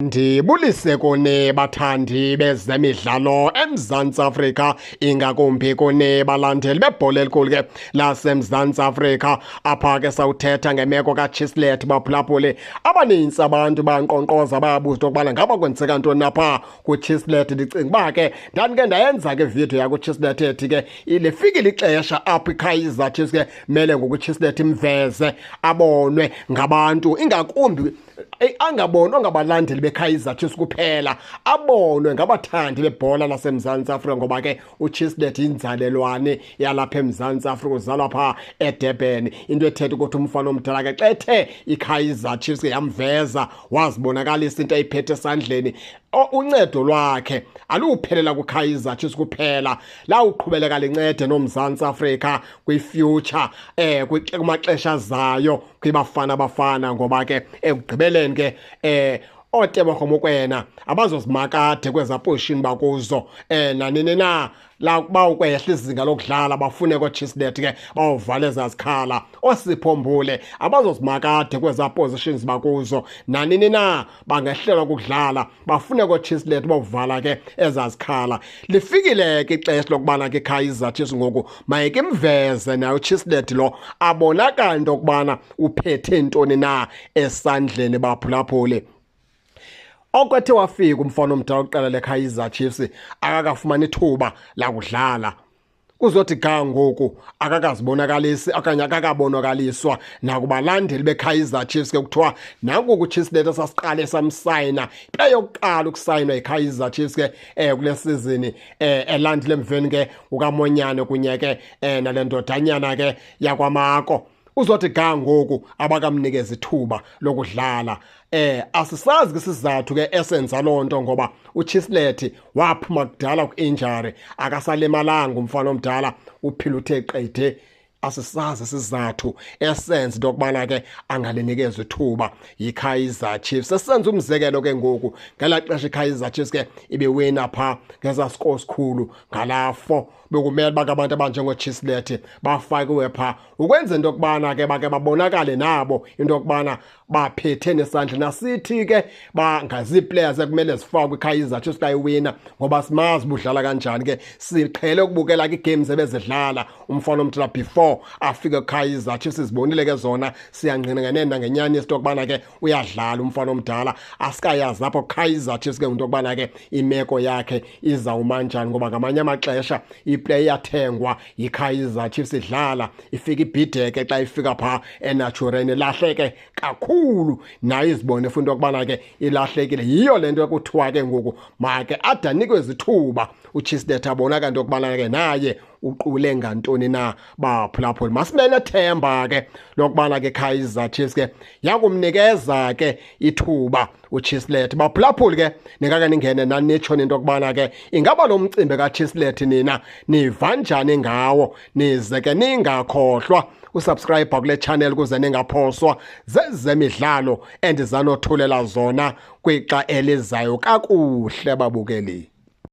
Ndibulise kuni bathandi bezemidlalo eMzantsi Afrika, ingakumbi kuni balandeli bebhola elikhulu ke laseMzantsi Afrika. Apha ke sawuthetha ngemeko kaChislett, baphulaphuli. Abanintsi abantu bankqonkqoza, bayabuza into yokubana ngaba kwenzeka ntoni napha kuChislett. Ndicinga uba ke ndandike ndayenza ke ividiyo yakuChislett ethi ke lifikile ixesha apho iKaizer Chiefs ke mele ngoku uChislett imveze abonwe ngabantu, ingakumbi angabonwa ngabalandeli beKaizer Chiefs kuphela, abonwe ngabathandi bebhola laseMzantsi Afrika, ngoba ke uChislett inzalelwane yalapha eMzantsi Afrika, uzalwa pha eDurban. Into ethetha ukuthi umfana omdala ke xa ethe iKaizer Chiefs yamveza wazibonakalisa into ayiphethe esandleni, uncedo lwakhe aluwuphelela kuKaizer Chiefs kuphela, lawuqhubeleka lincede noMzantsi Afrika kwi-future, kumaxesha azayo kwiBafana Bafana, ngoba ke ekugqibeleni ke ooTeboho Mokoena abazozimakade kwezaa position bakuzo nanini na la bawukwehla izinga lokudlala, bafune kooChislett ke bawuvala ezaa zikhala. OoSipho Mbule abazozimakade kwezaa positions bakuzo, nanini na bangehlelwa kukudlala, bafune kooChislett bawuvala ke ezaa zikhala. Lifikile ke ixesha lokubana ke iKaizer Chiefs ngoku mayike imveze nayo uChislett lo, abonakala into yokubana uphethe ntoni na esandleni, baphulaphuli. Okwethe wafika umfana omdala oqela leKaizer Chiefs akakafumani ithuba lakudlala. Kuzothi ga ngoku akakazibonakalisi okanye akakabonakaliswa nakubalandeli beKaizer Chiefs. Ke kuthiwa nanku kuChislett sasiqale samsayina, into yokuqala ukusayinwa yiKaizer Chiefs ke kule season elandile emveni ke ukaMonyane kunye ke nale ndodanyana ke yakwaMako. Uzothi ga ngoku abakamnikeza ithuba lokudlala. Asisazi ke isizathu ke esenza lonto, ngoba uChislett waphuma kudala ku-injury, akasalimalanga umfana omdala, uphila uthe qede. Asisazi isizathu esenza into yokubana ke angalinikeza ithuba yiKaizer Chiefs. Esenza umzekelo ke ngoku, ngelaa xesha iKaizer Chiefs ke ibiwina phaa ngezaa score sikhulu ngalaa 4, bekumele uba ke abantu abanjengoChislett bafakiwe phaa ukwenza into yokubana ke bake babonakale nabo into yokubana baphethe nesandla. Nasithi ke bangazii-players ekumele zifakwe iKaizer Chiefs xa iwina, ngoba simazi budlala kanjani ke, siqhele ukubukela kii-games ebezidlala umfana omdala before afike kuKaizer Chiefs. Sizibonile ke zona, siyangqina ngenene nangenyaniso into yokubana ke uyadlala umfana omdala. Asikayazi apho Kaizer Chiefs ke into yokubana ke imeko yakhe izawuma njani, ngoba ngamanye amaxesha iplayer iyathengwa yiKaizer Chiefs, idlala ifike ibhideke xa ifika phaa eNaturena, ilahleke kakhulu, nayo izibone futhi into yokubana ke ilahlekile. Yiyo le nto ekuthiwa ke ngoku make ade anikwe izithuba uChislett, abonakala into yokubana ke naye uqule ngantoni na, baphulaphuli. Masibe nethemba ke lokubana ke Kaizer Chiefs ke yakumnikeza ke ithuba uChislett. Baphulaphuli ke, ningake ningene nanitsho into yokubana ke ingaba lo mcimbi kaChislett nina niva njani ngawo. Nize ke ningakhohlwa usubscribe kule channel ukuze ningaphoswa zezemidlalo endizanothulela zona kwixa elizayo. Kakuhle babukeli.